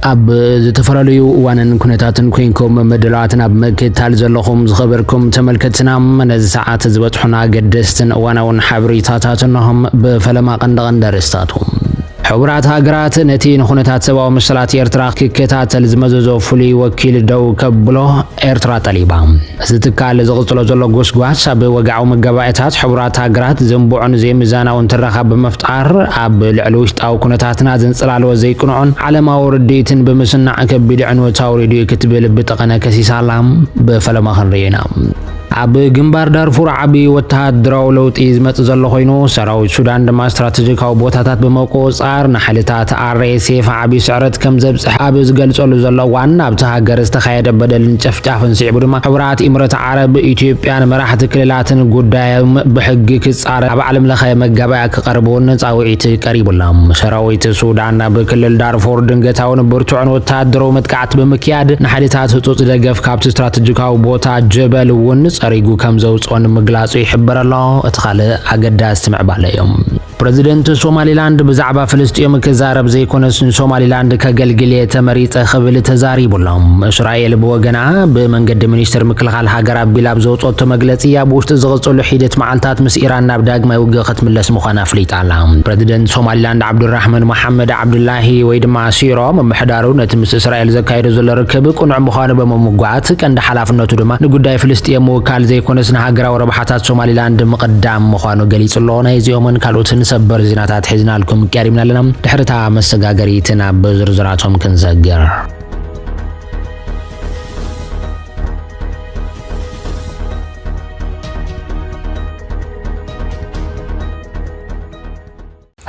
ኣብ ዝተፈላለዩ እዋንን ኩነታትን ኮይንኩም መደላዋትና ብምክትታል ዘለኹም ዝኸበርኩም ተመልከትና፣ ነዚ ሰዓት ዝበጽሑና ኣገደስትን እዋናውን ሓበሬታታት እነሆም። ብፈለማ ቀንዲ ቀንዲ ኣርእስታቱ። ሕቡራት ሃገራት ነቲ ንኩነታት ሰብኣዊ መሰላት ኤርትራ ክከታተል ዝመዘዞ ፍሉይ ወኪል ደው ከብሎ ኤርትራ ጠሊባ። እዚ ትካል ዝቕጽሎ ዘሎ ጎስጓስ ኣብ ወግዓዊ መጋባእያታት ሕቡራት ሃገራት ዝንቡዕን ዘይምዛናውን ትረኻ ብምፍጣር ኣብ ልዕሊ ውሽጣዊ ኩነታትና ዘንጸላልወ ዘይቅንዑን ዓለማዊ ርድኢትን ብምስናዕ ከቢድ ዕንወት ኣውሪዱ እዩ ክትብል ብጠቐነ ከሲሳ ኣላ። ብፈለማ ክንርኢ ኢና። ኣብ ግንባር ዳርፉር ዓቢ ወተሃደራዊ ለውጢ ዝመጽእ ዘሎ ኮይኑ፣ ሰራዊት ሱዳን ድማ ስትራተጂካዊ ቦታታት ብምቁጽጻር ንሓይልታት ኣር ኤስ ኤፍ ዓቢ ስዕረት ከም ዘብጽሕ ኣብ ዝገልጸሉ ዘሎ እዋን፣ ኣብቲ ሃገር ዝተኻየደ በደልን ጨፍጫፍን ስዒቡ ድማ ሕቡራት ኢምረት ዓረብ ኢትዮጵያን መራሕቲ ክልላትን ጉዳዮም ብሕጊ ክጻረ ኣብ ዓለም ለኸ መጋባእያ ክቐርብ እውን ጻውዒት ቀሪቡላ። ሰራዊት ሱዳን ኣብ ክልል ዳርፉር ድንገታውን ብርቱዕን ወተሃደራዊ መጥቃዕቲ ብምክያድ ንሓይልታት ህጹጽ ደገፍ ካብቲ ስትራተጂካዊ ቦታ ጀበል እውን ጸሪጉ ከም ዘውጽኦ ንምግላጹ ይሕበር ኣሎ። እቲ ካልእ ኣገዳሲ ምዕባለ እዩ። ፕረዚደንት ሶማሊላንድ ብዛዕባ ፍልስጤም ክዛረብ ዘይኮነስ ንሶማሊላንድ ከገልግል እየ ተመሪጸ ክብል ተዛሪቡ ኣሎ። እስራኤል ብወገና ብመንገዲ ሚኒስትር ምክልኻል ሃገራ ቢል ኣብ ዘውጸቶ መግለጺ ኣብ ውሽጢ ዝቕጽሉ ሒደት መዓልታት ምስ ኢራን ናብ ዳግማይ ውግእ ክትምለስ ምዃና ኣፍሊጣ ኣላ። ፕረዚደንት ሶማሊላንድ ዓብዱራሕማን መሓመድ ዓብዱላሂ ወይ ድማ ሲሮ ምምሕዳሩ ነቲ ምስ እስራኤል ዘካየዶ ዘሎ ርክብ ቅኑዕ ምዃኑ ብምምጓት ቀንዲ ሓላፍነቱ ድማ ንጉዳይ ፍልስጤም ምውካል ዘይኮነስ ንሃገራዊ ረብሓታት ሶማሊላንድ ምቕዳም ምዃኑ ገሊጹ ኣሎ። ናይዚኦምን ካልኦትን ሰበር ዜናታት ሒዝናልኩም ቀሪብና ኣለና። ድሕርታ መሰጋገሪት ናብ ዝርዝራቶም ክንሰግር።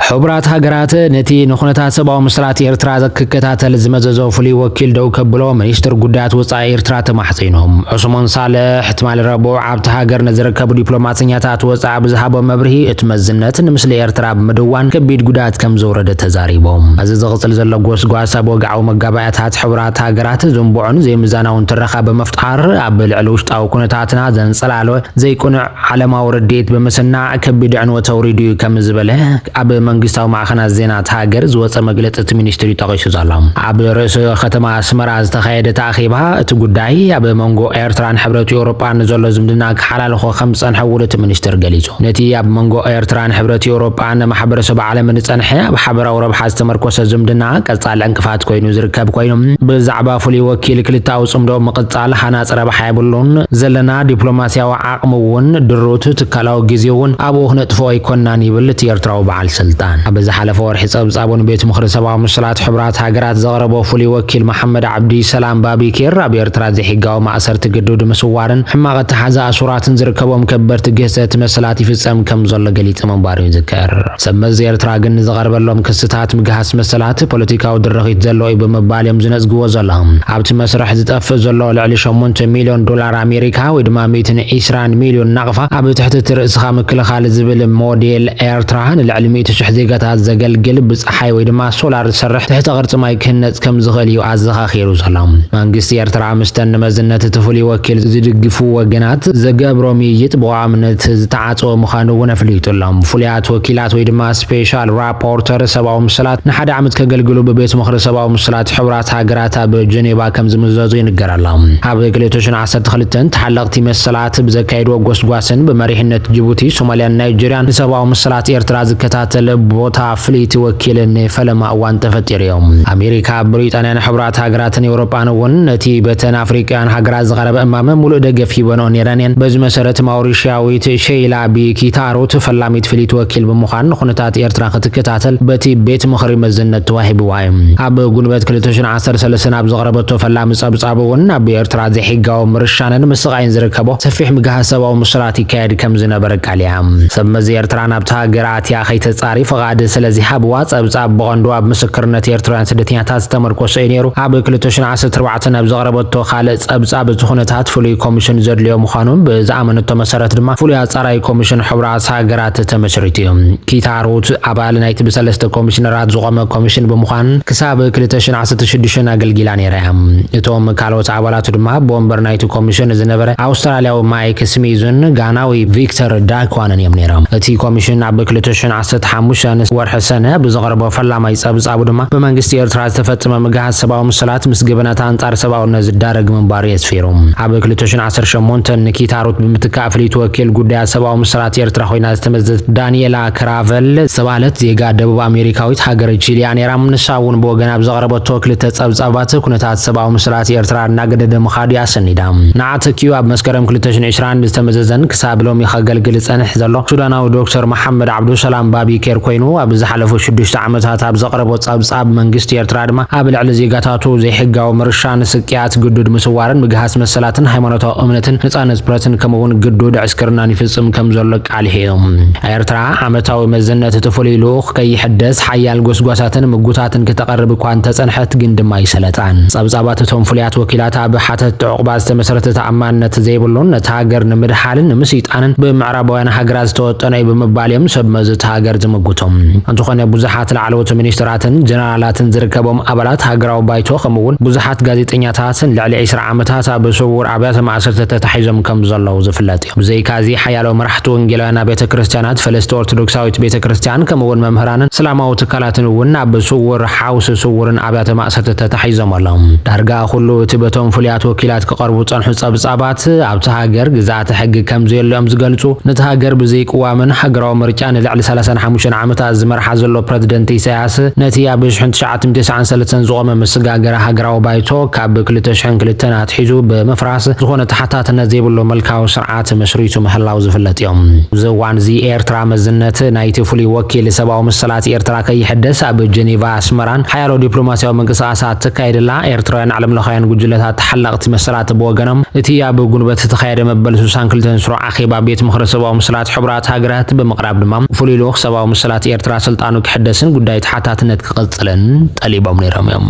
ሕቡራት ሃገራት ነቲ ንኩነታት ሰብኣዊ መሰላት ኤርትራ ክከታተል ዝመዘዞ ፍሉይ ወኪል ደው ከብሎ ሚኒስትር ጉዳያት ወጻኢ ኤርትራ ተማሕጺኖም። ዑስማን ሳልሕ ትማሊ ረቡዕ ኣብቲ ሃገር ንዝርከቡ ዲፕሎማሰኛታት ወጻኢ ብዝሃቦ መብርሂ፣ እቲ መዝነት ንምስሊ ኤርትራ ብምድዋን ከቢድ ጉዳት ከም ዘውረደ ተዛሪቦም። እዚ ዝቕጽል ዘሎ ጎስጓስ ኣብ ወግዓዊ መጋባእያታት ሕቡራት ሃገራት ዝንቡዕን ዘይምዛናውን ትረኻ ብምፍጣር ኣብ ልዕሊ ውሽጣዊ ኩነታትና ዘንጸላለ ዘይቅኑዕ ዓለማዊ ርድኢት ብምስናዕ ከቢድ ዕንወት ኣውሪዱ እዩ ከም ዝበለ ኣብ መንግስታዊ ማዕኸናት ዜና እቲ ሃገር ዝወጸ መግለጺ እቲ ሚኒስትሪ ጠቒሱ ዘሎ። ኣብ ርእሰ ከተማ ኣስመራ ዝተኻየደ እቲ ኣኼባ እቲ ጉዳይ ኣብ መንጎ ኤርትራን ሕብረት ኤውሮጳን ዘሎ ዝምድና ክሓላልኾ ከም ዝጸንሐ እውን እቲ ሚኒስትር ገሊጹ። ነቲ ኣብ መንጎ ኤርትራን ሕብረት ኤውሮጳን ማሕበረሰብ ዓለምን ዝጸንሐ ኣብ ሓበራዊ ረብሓ ዝተመርኮሰ ዝምድና ቀጻሊ ዕንቅፋት ኮይኑ ዝርከብ ኮይኑ፣ ብዛዕባ ፍሉይ ወኪል ክልተኣዊ ጽምዶ ምቕጻል ሃናጺ ረብሓ የብሉን። ዘለና ዲፕሎማስያዊ ዓቕሚ እውን ድሩት፣ ትካላዊ ግዜ እውን ኣብኡ ክነጥፍኦ ኣይኮናን ይብል እቲ ኤርትራዊ በዓል ስልጣን። ኣብ ዝሓለፈ ወርሒ ጸብጻቡ ንቤት ምኽሪ ሰብኣዊ መሰላት ሕቡራት ሃገራት ዘቕረቦ ፍሉይ ወኪል መሓመድ ዓብዲ ሰላም ባቢኬር ኣብ ኤርትራ ዘይሕጋዊ ማእሰርቲ ግዱድ ምስዋርን ሕማቕ ኣተሓዛ ኣሱራትን ዝርከቦም ከበድቲ ግህሰት መሰላት ይፍጸም ከም ዘሎ ገሊጹ ምንባሩ ይዝከር። ሰብ መዚ ኤርትራ ግን ንዝቐርበሎም ክስታት ምግሃስ መሰላት ፖለቲካዊ ድርኺት ዘለዎ እዩ ብምባል እዮም ዝነጽግዎ ዘለዉ። ኣብቲ መስርሕ ዝጠፍእ ዘሎ ልዕሊ ሸሞንተ ሚልዮን ዶላር ኣሜሪካ ወይ ድማ ሚእትን ዕስራን ሚልዮን ናቕፋ ኣብ ትሕቲ እቲ ርእስኻ ምክልኻል ዝብል ሞዴል ኤርትራ ንልዕሊ ሚእቲ ሽሕ ዜጋታት ዘገልግል ብጸሓይ ወይ ድማ ሶላር ዝሰርሕ ትሕተ ቅርጺ ማይ ክህነጽ ከም ዝኽእል እዩ ኣዘኻኺሩ ዘሎ። መንግስቲ ኤርትራ ምስተን ንመዝነት እቲ ፍሉይ ወኪል ዝድግፉ ወገናት ዘገብሮ ምይይጥ ብቐዋምነት ዝተዓጸወ ምዃኑ እውን ኣፍሊጡ ኣሎ። ፍሉያት ወኪላት ወይ ድማ ስፔሻል ራፖርተር ሰብኣዊ መሰላት ንሓደ ዓመት ከገልግሉ ብቤት ምኽሪ ሰብኣዊ መሰላት ሕቡራት ሃገራት ኣብ ጀኔቫ ከም ዝምዘዙ ይንገር ኣሎ። ኣብ ክልተ ሽሕን ዓሰርተ ክልተን ተሓለቕቲ መሰላት ብዘካየድዎ ጎስጓስን ብመሪሕነት ጅቡቲ፣ ሶማልያን ናይጀርያን ንሰብኣዊ መሰላት ኤርትራ ዝከታተል ቦታ ፍልይቲ ወኪል ንፈለማ እዋን ተፈጢሩ እዮም። ኣሜሪካ፣ ብሪጣንያን ሕቡራት ሃገራትን ኤውሮጳን እውን ነቲ በተን ኣፍሪቃውያን ሃገራት ዝቐረበ እማመ ሙሉእ ደገፍ ሂበንኦ ነይረን እየን። በዚ መሰረት ማውሪሽያዊት ሸይላ ቢ ኪታሩት ፈላሚት ፍልይቲ ወኪል ብምዃን ንኩነታት ኤርትራ ክትከታተል በቲ ቤት ምኽሪ መዝነት ተዋሂብዋ እዩ። ኣብ ጉንበት ክልተ ሽሕን ዓሰርተ ሰለስተን ኣብ ዘቕረበቶ ፈላሚ ጸብጻብ እውን ኣብ ኤርትራ ዘይሕጋዊ ምርሻንን ምስቓይን ዝርከቦ ሰፊሕ ምግሃስ ሰብኣዊ መሰላት ይካየድ ከም ዝነበረ ኣቃሊዓ። ሰብ መዚ ኤርትራ ናብታ ሃገር ኣትያ ከይተጻሪ ፍቓድ ስለ ዘይሃብዋ ጸብጻብ ብቐንዱ ኣብ ምስክርነት ኤርትራውያን ስደተኛታት ዝተመርኮሰ እዩ ነይሩ። ኣብ ክልተ ሽሕን ዓሰርተ ኣርባዕተን ኣብ ዘቕረበቶ ካልእ ጸብጻብ እቲ ኩነታት ፍሉይ ኮሚሽን ዘድልዮ ምዃኑን ብዝኣመነቶ መሰረት ድማ ፍሉይ ኣጻራይ ኮሚሽን ሕቡራት ሃገራት ተመስሪቱ እዩ። ኪታሩት ኣባል ናይቲ ብሰለስተ ኮሚሽነራት ዝቖመ ኮሚሽን ብምዃን ክሳብ ክልተ ሽሕን ዓሰርተ ሽዱሽተን ኣገልጊላ ነይራ እያ። እቶም ካልኦት ኣባላቱ ድማ ኣቦ ወንበር ናይቲ ኮሚሽን ዝነበረ ኣውስትራልያዊ ማይክ ስሚዝን ጋናዊ ቪክተር ዳኳንን እዮም ነይሮም። እቲ ኮሚሽን ኣብ ክልተ ሽሕን ዓሰርተ ሓሙሽተ ሻንስ ወርሒ ሰነ ብዘቕረቦ ፈላማይ ጸብጻቡ ድማ፣ ብመንግስቲ ኤርትራ ዝተፈጸመ ምግሃስ ሰብኣዊ መሰላት ምስ ገበናት ኣንጻር ሰብኣውነት ዝዳረግ ምንባሩ የስፊሩ። ኣብ ክልተ ሽሕን ዓሰርተ ሸሞንተን ንኪታሩት ብምትካእ፣ ፍልይቲ ወኪል ጉዳያት ሰብኣዊ መሰላት ኤርትራ ኮይና ዝተመዘዘት ዳንኤላ ክራቨል ዝተባህለት ዜጋ ደቡብ ኣሜሪካዊት ሃገር ቺሊያ ነይራ። ንሳ እውን ብወገና ኣብ ዘቕረበቶ ክልተ ጸብጻባት፣ ኩነታት ሰብኣዊ መሰላት ኤርትራ እናገደደ ምኻዱ እያ ሰኒዳ። ንዓተኪዩ ኣብ መስከረም ክልተ ሽሕን ዕስራን ዝተመዘዘን ክሳብ ሎሚ ከገልግል ዝጸንሕ ዘሎ ሱዳናዊ ዶክተር መሓመድ ዓብዱሰላም ባቢኬር ኮይኑ፣ ኣብ ዝሓለፉ ሽዱሽተ ዓመታት ኣብ ዘቕረቦ ጸብጻብ፣ መንግስቲ ኤርትራ ድማ ኣብ ልዕሊ ዜጋታቱ ዘይሕጋዊ ምርሻን፣ ስቅያት፣ ግዱድ ምስዋርን ምግሃስ መሰላትን ሃይማኖታዊ እምነትን ነጻነት ፕረስን ከምኡ'ውን ግዱድ ዕስክርናን ይፍጽም ከም ዘሎ ቃል ይሕዩ። ኤርትራ ዓመታዊ መዘነት እቲ ፍሉይ ልኡኽ ከይሕደስ ሓያል ጎስጓሳትን ምጉታትን ክተቐርብ እኳ እንተጸንሐት፣ ግን ድማ ኣይሰለጣን። ጸብጻባት እቶም ፍሉያት ወኪላት ኣብ ሓተትቲ ዕቑባ ዝተመሰረተ ተኣማንነት ዘይብሉን ነታ ሃገር ንምድሓልን ንምስይጣንን ብምዕራባውያን ሃገራት ዝተወጠነ እዩ ብምባል እዮም ሰብ መዚ እታ ሃገር ዝምጉቶም። እንተኾነ ብዙሓት ላዕለዎት ሚኒስትራትን ጀነራላትን ዝርከቦም ኣባላት ሃገራዊ ባይቶ ከምኡ እውን ብዙሓት ጋዜጠኛታትን ልዕሊ ዕስራ ዓመታት ኣብ ስውር ኣብያተ ማእሰርቲ ተታሒዞም ከም ዘለዉ ዝፍለጥ እዩ። ብዘይካዚ ሓያሎ መራሕቲ ወንጌላውያን ኣብያተ ክርስቲያናት፣ ፈለስቲ ኦርቶዶክሳዊት ቤተ ክርስቲያን ከምኡ እውን መምህራንን እስላማዊ ትካላትን እውን ኣብ ስውር ሓውሲ ስውርን ኣብያተ ማእሰርቲ ተታሒዞም ኣለዉ። ዳርጋ ኩሉ እቲ በቶም ፍሉያት ወኪላት ክቐርቡ ዝጸንሑ ጸብጻባት ኣብቲ ሃገር ግዝኣተ ሕጊ ከም ዘየሎ እዮም ዝገልጹ። ነቲ ሃገር ብዘይቅዋምን ሃገራዊ ምርጫ ንልዕሊ ሰላሳን ሓሙሽተን ዓመታት ዝመርሓ ዘሎ ፕረዚደንት ኢሳያስ፣ ነቲ ኣብ ሽሕን ትሽዓተ ሚእትን ተስዓን ሰለስተን ዝቖመ መሰጋገሪ ሃገራዊ ባይቶ ካብ ክልተ ሽሕን ክልተን ኣትሒዙ ብምፍራስ፣ ዝኾነ ተሓታትነት ዘይብሉ ምልካዊ ስርዓት መስሪቱ ምህላው ዝፍለጥ እዮም። ኣብዚ እዋን እዚ ኤርትራ መዝነት ናይቲ ፍሉይ ወኪል ሰብኣዊ መሰላት ኤርትራ ከይሕደስ ኣብ ጀኔቫ ኣስመራን ሓያሎ ዲፕሎማስያዊ ምንቅስቃሳት ተካይድላ። ኤርትራውያን ዓለምለኻውያን ጉጅለታት ተሓላቕቲ መሰላት ብወገኖም፣ እቲ ኣብ ጉንበት ዝተኻየደ መበል ስሳን ክልተን ስሩዕ ኣኼባ ቤት ምኽሪ ሰብኣዊ መሰላት ሕቡራት ሃገራት ብምቕራብ ድማ፣ ፍሉይ ልኡኽ ሰብኣዊ መሰላት ኤርትራ ስልጣኑ ክሕደስን ጉዳይ ተሓታትነት ክቕጽልን ጠሊቦም ነይሮም እዮም።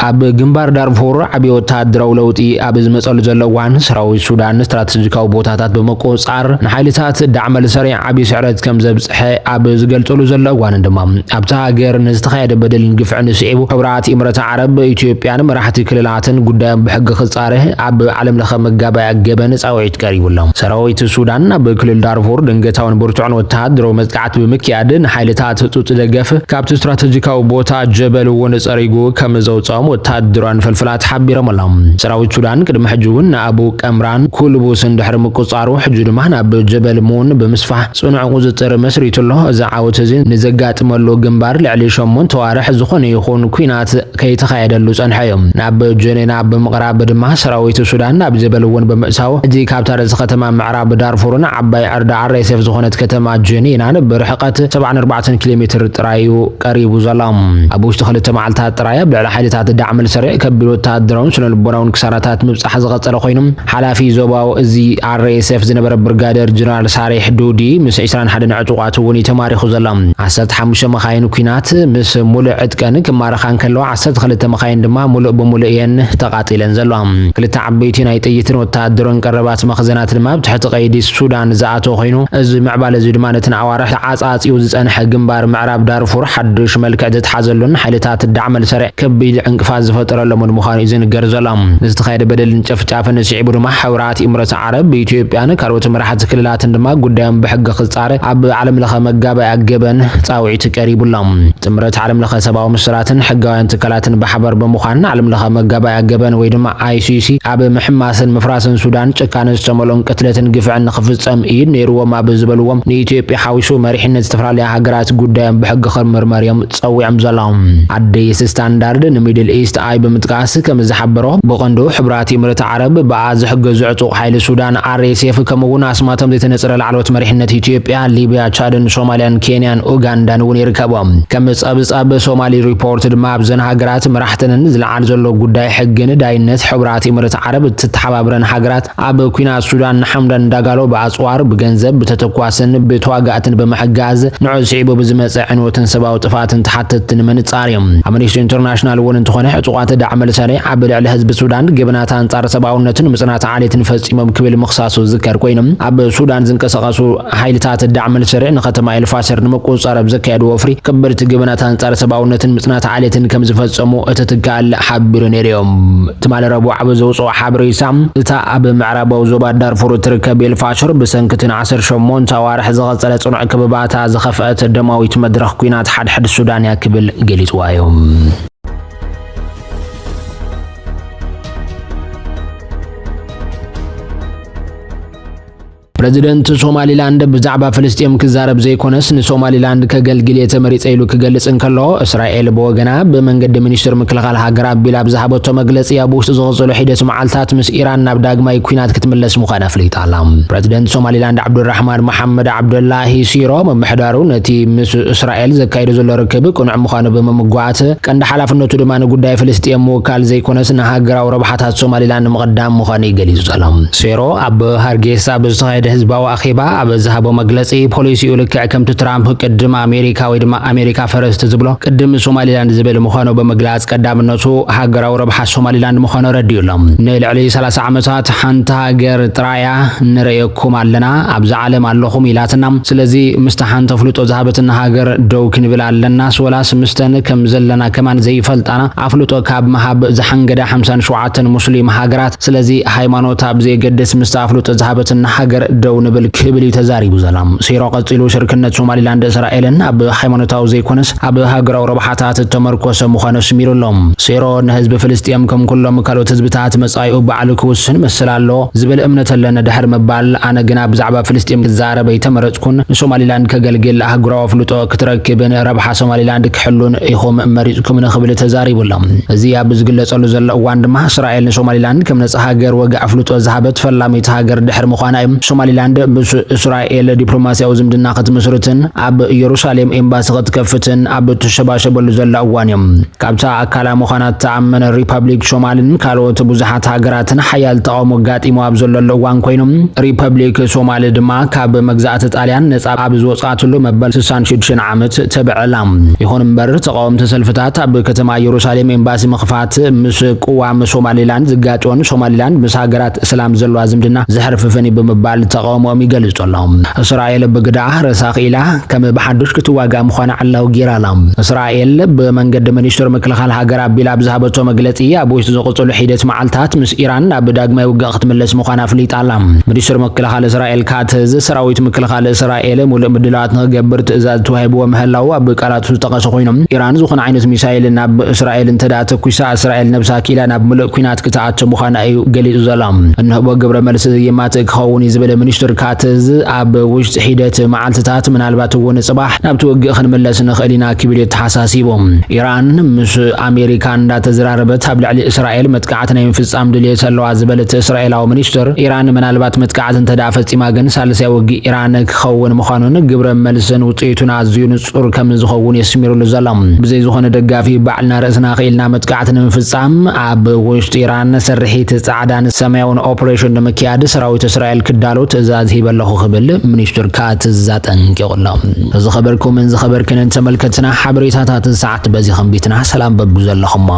ኣብ ግንባር ዳርፉር ዓቢ ወተሃደራዊ ለውጢ ኣብ ዝመጸሉ ዘሎ እዋን፣ ሰራዊት ሱዳን ስትራተጂካዊ ቦታታት ብምቁጽጻር ንሓይልታት ዳዕመል ሰሪዕ ዓቢ ስዕረት ከም ዘብጽሐ ኣብ ዝገልጸሉ ዘሎ እዋን ድማ፣ ኣብታ ሃገር ንዝተኻየደ በደልን ግፍዕን ስዒቡ፣ ሕቡራት ኢምረት ዓረብ፣ ኢትዮጵያን መራሕቲ ክልላትን ጉዳዮም ብሕጊ ክጻረ ኣብ ዓለም ለኸ መጋባእያ ገበን ጻውዒት ቀሪቡ ኣሎ። ሰራዊት ሱዳን ኣብ ክልል ዳርፉር ድንገታውን ብርቱዕን ወተሃደራዊ መጥቃዕቲ ብምክያድ፣ ንሓይልታት ህጹጽ ደገፍ ካብቲ ስትራተጂካዊ ቦታ ጀበል እውን ጸሪጉ ከም ዘውጽኦም ወተሃደራውያን ፍልፍላት ሓቢሮም ኣለዉ። ሰራዊት ሱዳን ቅድሚ ሕጂ እውን ንኣቡ ቀምራን ኩልቡስን ድሕሪ ምቁጻሩ፣ ሕጂ ድማ ናብ ጀበል ሙን ብምስፋሕ ጽኑዕ ቁጽጽር መስሪቱ ኣሎ። እዚ ዓወት እዚ ንዘጋጥመሉ ግንባር ልዕሊ ሸሞንተ ኣዋርሕ ዝኾነ ይኹን ኲናት ከይተኻየደሉ ጸንሐ እዩ። ናብ ጀኔና ብምቕራብ ድማ፣ ሰራዊት ሱዳን ናብ ጀበል እውን ብምእታው፣ ሕጂ ካብታ ርእሲ ከተማ ምዕራብ ዳርፉርን ዓባይ ዕርዲ ኣር ኤስ ኤፍ ዝኾነት ከተማ ጀኔናን ብርሕቀት ሰብዓን ኣርባዕተን ኪሎ ሜትር ጥራይ እዩ ቀሪቡ ዘሎ። ኣብ ውሽጢ ክልተ መዓልታት ጥራይ ኣብ ልዕሊ ሓይልታት ዳዕመል ሰሪዕ ከቢድ ወተሃደራውን ስነ ልቦናውን ክሳራታት ምብጻሕ ዝቐጸለ ኮይኑ፣ ሓላፊ ዞባዊ እዚ ኣር ኤስ ኤፍ ዝነበረ ብርጋደር ጀነራል ሳሬሕ ዱዲ ምስ ዕስራን ሓደን ዕጡቓት እውን እዩ ተማሪኹ ዘሎ። ዓሰርተ ሓሙሽተ መኻይን ኲናት ምስ ሙሉእ ዕጥቀን ክማረኻ እንከለዋ፣ ዓሰርተ ክልተ መኻይን ድማ ሙሉእ ብሙሉእ እየን ተቓጺለን ዘለዋ። ክልተ ዓበይቲ ናይ ጥይትን ወተሃደራውን ቀረባት መኽዘናት ድማ ኣብ ትሕቲ ቀይዲ ሱዳን ዝኣተወ ኮይኑ፣ እዚ ምዕባለ እዚ ድማ ነቲ ንኣዋርሕ ተዓጻጺዩ ዝጸንሐ ግንባር ምዕራብ ዳርፉር ሓድሽ መልክዕ ዘትሓዘሉን ሓይልታት ዳዕመል ሰሪዕ ከቢድ ዕንቅፋት ዝፈጠረሎምን ምዃኑ እዩ ዝንገር ዘሎ። ንዝተኻየደ በደልን ጨፍጫፍን ስዒቡ ድማ፣ ሕቡራት ኢምረት ዓረብ ብኢትዮጵያን ካልኦት መራሕቲ ክልላትን ድማ ጉዳዮም ብሕጊ ክጻረ ኣብ ዓለም ለኸ መጋባእያ ገበን ጻውዒት ቀሪቡ ኣሎ። ጥምረት ዓለም ለኸ ሰብኣዊ መሰላትን ሕጋውያን ትካላትን ብሓባር ብምዃን፣ ዓለም ለኸ መጋባእያ ገበን ወይ ድማ ኣይ ሲ ሲ ኣብ ምሕማስን ምፍራስን ሱዳን ጭካነ ዝተመልኦን ቅትለትን ግፍዕን ንኽፍጸም ኢድ ነይርዎም ኣብ ዝበልዎም፣ ንኢትዮጵያ ሓዊሱ መሪሕነት ዝተፈላለያ ሃገራት ጉዳዮም ብሕጊ ክምርመር እዮም ጸዊዖም ዘለዉ። ኣዲስ ስታንዳርድ ንሚድል ኢስት ኣይ ብምጥቃስ ከም ዝሓበሮ፣ ብቐንዱ ሕቡራት ኢምረት ዓረብ ብኣ ዝሕገዙ ዕጡቕ ሓይሊ ሱዳን ኣር ኤስ ኤፍ፣ ከምኡ እውን ኣስማቶም ዘይተነጸረ ላዕለዎት መሪሕነት ኢትዮጵያ፣ ሊብያ፣ ቻድን ሶማልያን፣ ኬንያን ኡጋንዳን እውን ይርከቦም። ከም ጸብጻብ ሶማሊ ሪፖርት ድማ፣ ኣብዘን ሃገራት መራሕተንን ዝለዓል ዘሎ ጉዳይ ሕግን ዳይነት ሕቡራት ኢምረት ዓረብ እትተሓባብረን ሃገራት ኣብ ኲናት ሱዳን ንሓምዳን ዳጋሎ ብኣጽዋር፣ ብገንዘብ፣ ብተተኳስን ብተዋጋእትን ብምሕጋዝ፣ ንዑ ስዒቡ ብዝመጸ ዕንወትን ሰብኣዊ ጥፍኣትን ተሓተትቲ ንምንጻር እዮም። ኣምነስቲ ኢንተርናሽናል እውን እንተኾነ፣ ዕጡቓት ዳዕመል ሰሪዕ ኣብ ልዕሊ ህዝቢ ሱዳን ገበናት ኣንጻር ሰብኣውነትን ምጽናት ዓሌትን ፈጺሞም ክብል ምኽሳሱ ዝዝከር ኮይኑ፣ ኣብ ሱዳን ዝንቀሳቐሱ ሓይልታት ዳዕመል ሰሪዕ ንከተማ ኤልፋሸር ንምቁጽጻር ኣብ ዘካየድዎ ወፍሪ ከበድቲ ገበናት ኣንጻር ሰብኣውነትን ምጽናት ዓሌትን ከም ዝፈጸሙ እቲ ትካል ሓቢሩ ነይሩ እዩ። ትማሊ ረቡዕ ኣብ ዘውፅኦ ሓበሬታ፣ እታ ኣብ ምዕራባዊ ዞባ ዳርፉር እትርከብ ኤልፋሽር ብሰንኪ እቲ ንዓሰርተ ሸሞንተ ኣዋርሕ ዝቐጸለ ጽኑዕ ከበባታ ዝኸፍአት ደማዊት መድረኽ ኲናት ሓድሕድ ሱዳን እያ ክብል ገሊጽዋ እዩ። ፕረዚደንት ሶማሊላንድ ብዛዕባ ፍልስጤም ክዛረብ ዘይኮነስ ንሶማሊላንድ ከገልግል እየ ተመሪጸ ኢሉ ክገልጽ እንከሎ፣ እስራኤል ብወገና ብመንገዲ ሚኒስትር ምክልኻል ሃገራ ቢል ኣብ ዝሃበቶ መግለጺ ኣብ ውሽጢ ዝቕጽሉ ሒደት መዓልታት ምስ ኢራን ናብ ዳግማይ ኲናት ክትምለስ ምዃና ኣፍሊጣ ኣላ። ፕረዚደንት ሶማሊላንድ ዓብዱራሕማን መሓመድ ዓብዱላሂ ሲሮ ምምሕዳሩ ነቲ ምስ እስራኤል ዘካይዶ ዘሎ ርክብ ቅኑዕ ምዃኑ ብምምጓት፣ ቀንዲ ሓላፍነቱ ድማ ንጉዳይ ፍልስጤም ምውካል ዘይኮነስ ንሃገራዊ ረብሓታት ሶማሊላንድ ምቕዳም ምዃኑ እዩ ገሊጹ ዘሎ። ሴሮ ኣብ ሃርጌሳ ብዝተኻየደ ህዝባዊ ኣኼባ ኣብ ዝሃቦ መግለጺ፣ ፖሊሲኡ ልክዕ ከምቲ ትራምፕ ቅድም ኣሜሪካ ወይ ድማ ኣሜሪካ ፈረስት ዝብሎ ቅድም ሶማሊላንድ ዝብል ምዃኑ ብምግላጽ፣ ቀዳምነቱ ሃገራዊ ረብሓ ሶማሊላንድ ምዃኑ ኣረዲኡ ኣሎ። ንልዕሊ ሰላሳ ዓመታት ሓንቲ ሃገር ጥራያ ንርእየኩም ኣለና፣ ኣብዛ ዓለም ኣለኹም ኢላትና። ስለዚ ምስታ ሓንቲ ኣፍልጦ ዝሃበትና ሃገር ደው ክንብል ኣለናስ ወላስ ምስተን ከም ዘለና ከማን ዘይፈልጣና ኣፍልጦ ካብ ምሃብ ዝሓንገዳ ሓምሳን ሸውዓተን ሙስሊም ሃገራት፣ ስለዚ ሃይማኖት ኣብ ዘየገድስ ምስታ ኣፍልጦ ዝሃበትና ሃገር ደው ንብል ክብል እዩ ተዛሪቡ ዘሎ። ሴሮ ቀጺሉ ሽርክነት ሶማሊላንድ እስራኤልን ኣብ ሃይማኖታዊ ዘይኮነስ ኣብ ሃገራዊ ረብሓታት እተመርኮሰ ምዃኑ ኣስሚሩ ኣሎ። ሴሮ ንህዝቢ ፍልስጤም ከም ኩሎም ካልኦት ህዝብታት መጻኢኡ ባዕሉ ክውስን መሰል ኣሎ ዝብል እምነት ኣለኒ ድሕሪ ምባል፣ ኣነ ግና ብዛዕባ ፍልስጤም ክዛረብ ኣይተመረጽኩን፣ ንሶማሊላንድ ከገልግል ኣህጉራዊ ኣፍልጦ ክትረክብን ረብሓ ሶማሊላንድ ክሕሉን ኢኹም መሪጽኩም ንኽብል ተዛሪቡ ኣሎ። እዚ ኣብ ዝግለጸሉ ዘሎ እዋን ድማ እስራኤል ንሶማሊላንድ ከም ነጻ ሃገር ወግዒ ኣፍልጦ ዝሃበት ፈላሚት ሃገር ድሕሪ ምዃና እዩ። ሶማሊላንድ ምስ እስራኤል ዲፕሎማሲያዊ ዝምድና ክትምስርትን ኣብ ኢየሩሳሌም ኤምባሲ ክትከፍትን ኣብ እትሸባሸበሉ ዘላ እዋን እዩ። ካብታ ኣካላ ምዃና እትኣምን ሪፐብሊክ ሶማልን ካልኦት ብዙሓት ሃገራትን ሓያል ተቓውሞ ኣጋጢሙ ኣብ ዘለሉ እዋን ኮይኑ፣ ሪፐብሊክ ሶማል ድማ ካብ መግዛእቲ ጣልያን ነጻ ኣብ ዝወጻትሉ መበል ስሳን ሽዱሽተን ዓመት ተብዕላ። ይኹን እምበር፣ ተቓወምቲ ሰልፍታት ኣብ ከተማ ኢየሩሳሌም ኤምባሲ ምኽፋት ምስ ቅዋም ሶማሊላንድ ዝጋጮን ሶማሊላንድ ምስ ሃገራት እስላም ዘለዋ ዝምድና ዘሕርፍፍን እዩ ብምባል ተቓውሞኦም ይገልጹ ኣለዉ። እስራኤል ብግዳ ረሳኽ ኢላ ከም ብሓዱሽ ክትዋጋእ ምዃና ዕላዊ ገይራ ኣላ። እስራኤል ብመንገዲ ሚኒስትር ምክልኻል ሃገር ኣቢላ ኣብ ዝሃበቶ መግለጺ፣ ኣብ ውሽጢ ዝቕጽሉ ሒደት መዓልታት ምስ ኢራን ናብ ዳግማይ ውግእ ክትምለስ ምዃና ኣፍሊጣ ኣላ። ሚኒስትር ምክልኻል እስራኤል ካትዝ፣ ሰራዊት ምክልኻል እስራኤል ሙሉእ ምድላዋት ንክገብር ትእዛዝ ተዋሂብዎ ምህላዉ ኣብ ቃላቱ ዝጠቐሰ ኮይኑ፣ ኢራን ዝኾነ ዓይነት ሚሳይል ናብ እስራኤል እንተ ደኣ ተኩሳ፣ እስራኤል ነብሳ ኪላ ናብ ምሉእ ኲናት ክትኣቱ ምዃና እዩ ገሊጹ ዘሎ። እንህቦ ግብረ መልሲ የማትእ ክኸውን እዩ ዝብል ሚኒስትር ካትዝ፣ ኣብ ውሽጢ ሒደት መዓልትታት፣ ምናልባት እውን ጽባሕ፣ ናብቲ ውግእ ክንምለስ ንኽእል ኢና ክብል እዩ ተሓሳሲቡ። ኢራን ምስ ኣሜሪካ እንዳተዘራረበት ኣብ ልዕሊ እስራኤል መጥቃዕቲ ናይ ምፍጻም ድልየት ኣለዋ ዝበለት እስራኤላዊ ሚኒስትር፣ ኢራን ምናልባት መጥቃዕቲ እንተ ደኣ ፈጺማ ግን ሳልሳይ ውግእ ኢራን ክኸውን ምዃኑን ግብረ መልስን ውጽኢቱን ኣዝዩ ንጹር ከም ዝኸውን የስሚሩሉ ዘሎ። ብዘይ ዝኾነ ደጋፊ ባዕልና ርእስና ክኢልና መጥቃዕቲ ንምፍጻም ኣብ ውሽጢ ኢራን ስርሒት ጻዕዳን ሰማያውን ኦፕሬሽን ንምክያድ ሰራዊት እስራኤል ክዳሎ ትእዛዝ ሂበ ኣለኹ ክብል ሚኒስትር ካትዝ ኣጠንቂቑ ኣሎ። ዝኸበርኩምን ዝኸበርክንን ተመልከትና ሓበሬታታት ሰዓት በዚ ከንቢትና ሰላም በብዘለኹሞ።